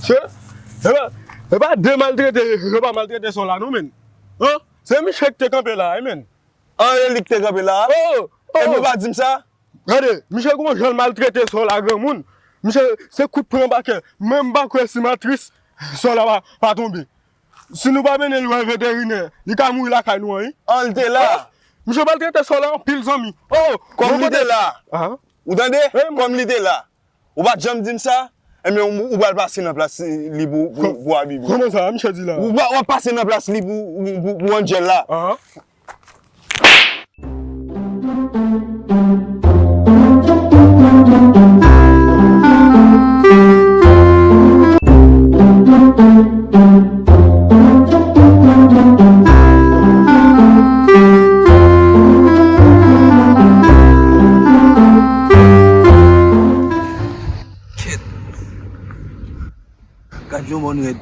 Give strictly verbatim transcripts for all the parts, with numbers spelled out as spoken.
Ke? E pa, e pa de maltrete, yo pa maltrete Sòl la non, menn. An? Se misye ki te kanpe la, wi, menn. An, e li ki te kanpe la? Oh, oh. Epi ou pa di m sa? Gade, misye gon jan l maltrete Sòl la, granmoun. Misye, se kout pran bakè. Menm m pa kwè si matris Sòl la pa, pa tonbe. Si nou pa mennen l wè veterinè, li ka mouri lakay nou an, wi. An, l te la. Oh, misye maltrete Sòl la anpil, zanmi. Oh, kòm li te la. Ah. Ou tande? Kòm li te la. Ou pa t janm di m sa? Ebyen, ou, ou pral pase nan plas li pou, pou, pou Abibi. Kòman sa, misye di la? Ou pa, w ap pase nan plas li pou, pou, pou, pou Angel la. Ah. Kèt. Gad yon mòn rèd.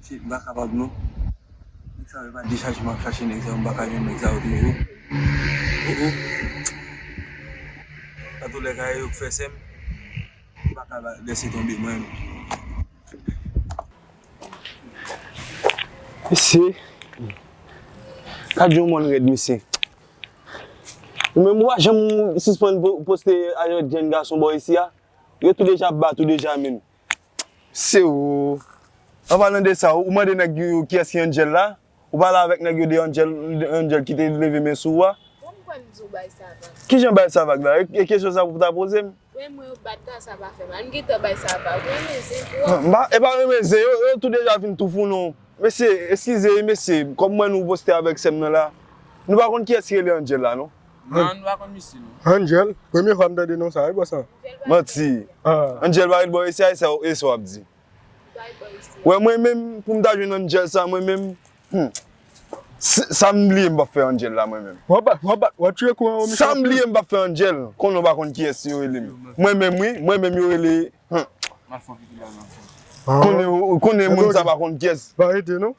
Shit, m pa kapab non. Nèg sa yo pa dechaje m ap chache nèg sa yo, m pa ka jwenn nèg sa yo toujou. Oh, oh. Antoulèka, e yo k fè sè m. M pa ka lèse tonbe mwen. Mesye, gad yon mòn rèd, mesye. Ou menm ou pa janm sispann po-, poste avèk jèn gason bò isi a. Yo tou deja bat ou deja, menm. Se ou. An palan de sa, ou mande nèg yo kiyès ki Angel la? Ou pale avèk nèg yo de Angel, Angel ki te leve men sou ou a? Bon, m kwè m di w bay sa vag. Kijan bay sa vag la? E, e kesyon sa pou w ta poze m? Wè mwen yo bat la, sa pa fè mal. M gentan bay sa vag. Ou renmen zen twòp. Non, m pa, e pa renmen zen, yo, yo tou deja fin tou fou non. Mesye, eskize wi, mesye, kòm mwen nou poste avèk sè m nan la. Nou pa konn kiyès ki rele Angel la, non? Non, nou pa konn misye, non. Angel? Premye fwa m tande non sa, wi, bòs lan. Manti. Ah. Angel pa ret bò isi a, e sa, e sa w ap di. Wè, mwen menm, pou m ta jwenn Angel sa, mwen menm, hmm. S-, sa m bliye m p ap fè Angel la, mwen menm. W ap bat, w ap bat, w ap tiye kou an, w ap... Sa m bliye m p ap fè Angel, konnen w pa konn kiyès yo rele m. Mwen menm, wi, mwen menm yo rele, hmm. Ah. Konnen, konnen moun sa pa konn kiyès. Pa rete, non.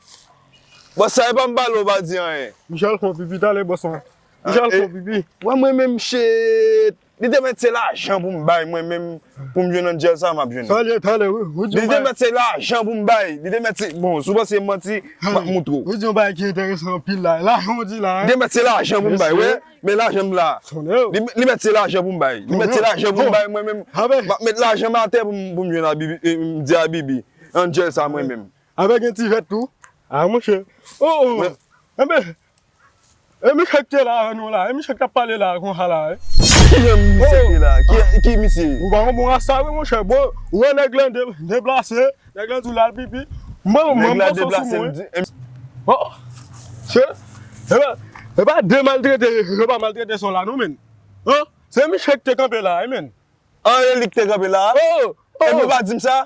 Bòs sa, e pa m pale, w pa di anyen. Michel fè yon pipi talè, bòs lan. Michel fè yon pipi. Wè, mwen menm, shit. Li te mèt se lajan pou m bay mwen menm, pou m jwenn Angel sa m ap jwenn. Sa l ye talè, wi. Li te mèt se lajan pou m bay. Li te mèt se, bon, si w panse m manti, m ap moutre w. Ou di yon bagay ki enteresan anpil la. Lajan w di la, hein? Li te mèt se lajan pou m bay, wè. Men lajan m la. Li, li mèt se lajan pou m bay. Li mèt se lajan pou m bay mwen menm. M ap met lajan m atè pou m, pou m jwenn Abibi, eh, m di Abibi. Angel sa mwen menm. Avèk yon ti vèt tou. Ah, monchè. Oh, oh. Enben, e misye k te la avè nou la, e misye k t ap pale la konsa la, wi. Ki jan misye k te la? Ki, ki misye? Ou pa yon bon rasta vre, monchè. Bon, ou wè nèg lan de-, deplase, nèg lan di w l al pipi. Mwen, mwen, mwen panse w sou mwen. Oh, se, e pa, e pa de maltrete, yo pa maltrete Sòl la, non, menn. An? Se misye k te kanpe la, wi, menn. An, e li k te kanpe la? Oh, oh. Epi w pa di m sa?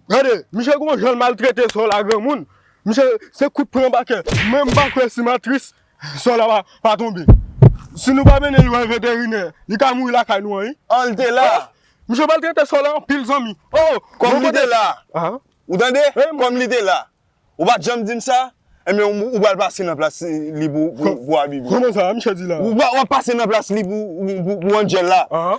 Gade, misye gon jan l maltrete Sòl la, granmoun. Misye, se kout pran bakè. Menm m pa kwè si matris Sòl la pa, pa tonbe. Si nou pa mennen l wè veterinè, li ka mouri lakay nou an, wi. An, l te la. Misye maltrete Sòl la anpil, zanmi. Oh, kòm li te la. Ah. Ou tande? Kòm li te la. Ou pa t janm di m sa? Ebyen, ou, ou pral pase nan plas li pou, pou, pou Abibi. Kòman sa, misye di la? Ou pa, w ap pase nan plas li pou, pou, pou, pou Angel la. Ah.